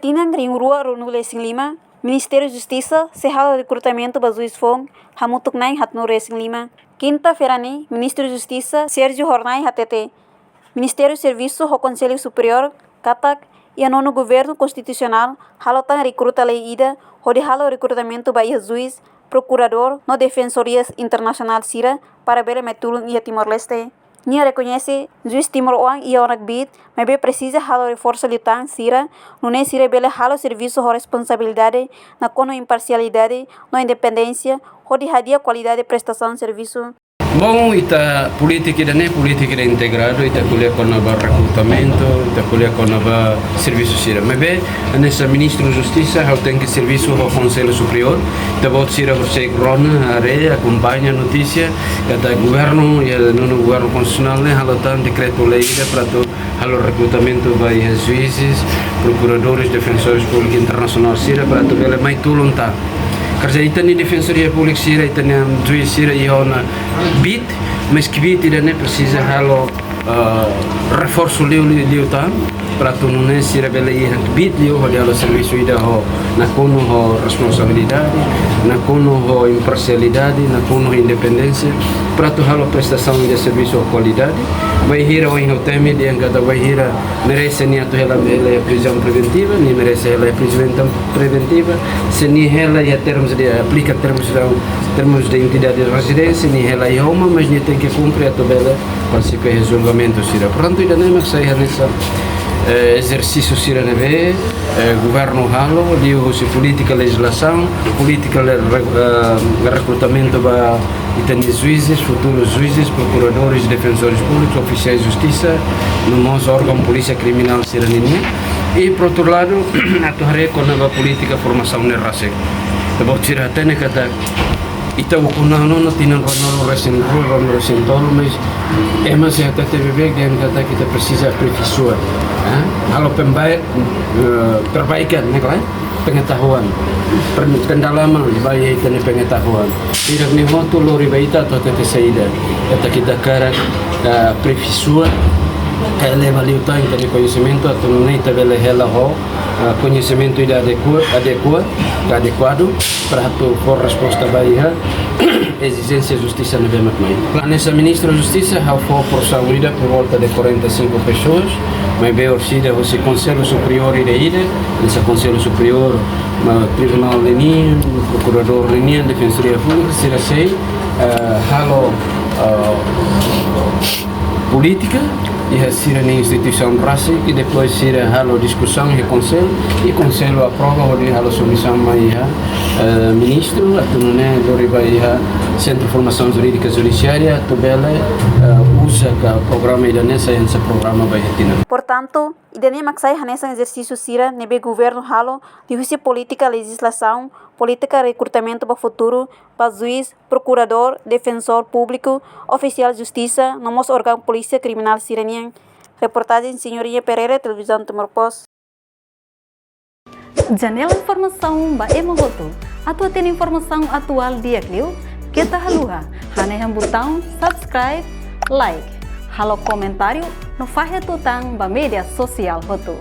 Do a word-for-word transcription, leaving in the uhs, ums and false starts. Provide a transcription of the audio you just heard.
Tinan rihun rua ruanulu-resin-lima, Ministériu Justisa sei halo rekrutamentu ba juís foun hamutuk na'in haatnulu-resin-lima. Kinta-feira ne'e, Ministru Justisa Sérgio Hornai hatete, Ministériu Servisu ho Konsellu Superiór katak iha nonu Governu Konstitusionál halo tan rekruta lei ida hodi halo rekrutamentu ba iha juís, prokuradór no defensoria internasionál sira para bele mai tulun iha Timor-Leste. Nia rekoñese, juís timoroan iha ona kbiit, maibé presiza halo reforsu liután sira, nune'e sira bele halo servisu ho responsabilidade, nakonu imparsialidade no independénsia, hodi hadi'a kualidade prestasaun servisu. Bom, ita polítika ida-ne'e, polítika ida integradu, ita ko'alia kona-ba rekrutamentu, ita ko'alia kona-ba servisu sira. Maibé, hanesan Ministru Justisa, ha'u tenke servisu ho Konsellu Superiór, ita-boot sira horiseik rona, haree, akompaña notísia, katak governu, iha nonu Governu Konstitusionál ne'e, halo tan dekretu-lei ida para atu halo rekrutamentu ba iha juízes, prokuradores, defensores públikos internasionál sira para atu bele mai tulun tan. Karena ita-nia defensoria públika sira, ita-nia juís sira iha ona kbiit, mas kbiit ida-ne'e presiza halo, ah, reforsu liu, liu, liután, para atu nune'e sira bele iha kbiit liu hodi halo servisu ida ho nakonu ho responsabilidade, nakonu ho imparsialidade, nakonu ho independénsia, para atu halo prestasaun de servisu ho kualidade. Bainhira ohin ha'u temi dehan katak bainhira merese nia atu hela, hela iha prizaun preventiva, nia merese hela iha prizaun preventiva, se nia hela iha termos de, aplika termos de, termos de entidade de rezidénsia, nia hela iha uma, mas nia tenke kumpre atu bele partisipa iha julgamentu sira. Portantu, ida-ne'e mak sai hanesan, eh, ezersísiu sira ne'ebé, eh, governu halo, liuhusi polítika lejizlasaun, polítika le-, re-, eh, rekrutamentu ba ita-nia juízes, futurus juízes, prokuradores, defensores públicos, ofisiais justisa, no mós órgaun polísia kriminál sira ninian. I, por outro lado, atu haree kona-ba polítika formasaun ne'e rasik. Ita-boot sira hatene katak ita ukun ona tinan ruanulu-resin-rua, ruanulu-resin-tolu, mas ema sei hatete beibeik dehan katak ita presiza aperfeiçoa, eh? Halo pembaik, eh, perbaikan, ne'e ka lae? Pengetahuan, pen-, pendalaman ba iha ita-nia pengetahuan. Hirak-ne'e hotu lori ba ita atu hatete saida. Katak ita hakarak, eh, aperfeiçoa, ka eleva liután ita-nia koñesimentu, atu nune'e ita bele hela ho, eh, koñesimentu ida adekua-, adekua-, ka adekuadu, para atu fó resposta ba iha ezijénsia justisa ne'ebé mak mai. Hanesan Ministru Justisa, ha'u fó porsaun ida por volta de quarenta e cinco pessoas, maibé orsida husi Konsellu Superiór ida-idak, hanesan Konsellu Superiór, ah, Tribunál ninian, Prokuradór ninian, Defensoria Públika, sira sei, ah, halo, ah, polítika iha sira-nia instituisaun rasik, i depois sira halo diskusaun iha Konsellu, i Konsellu aprova hodi halo submisaun mai iha, eh, Ministru, atu nune'e lori ba iha Sentru Formasaun Jurídika Judisiária, atu bele, eh, uza ka programa ida-ne'e sai hanesan programa ba iha tinan. Portantu, ida-ne'e mak sai hanesan ezersísiu sira ne'ebé governu halo liuhusi polítika lejizlasaun, polítika rekrutamentu ba futuru, ba juís, prokuradór, defensór públiku, ofisiál justisa, no mós órgaun polísia kriminál sira-nian. Reportajen Senhorinha Pereira, Televizaun Timor Post. Janela informasaun ba ema hotu. Atu hatene informasaun atuál di'ak liu, keta haluha hanehan butaun subscribe, like, halo komentáriu no fahe tutan ba média sosiál hotu.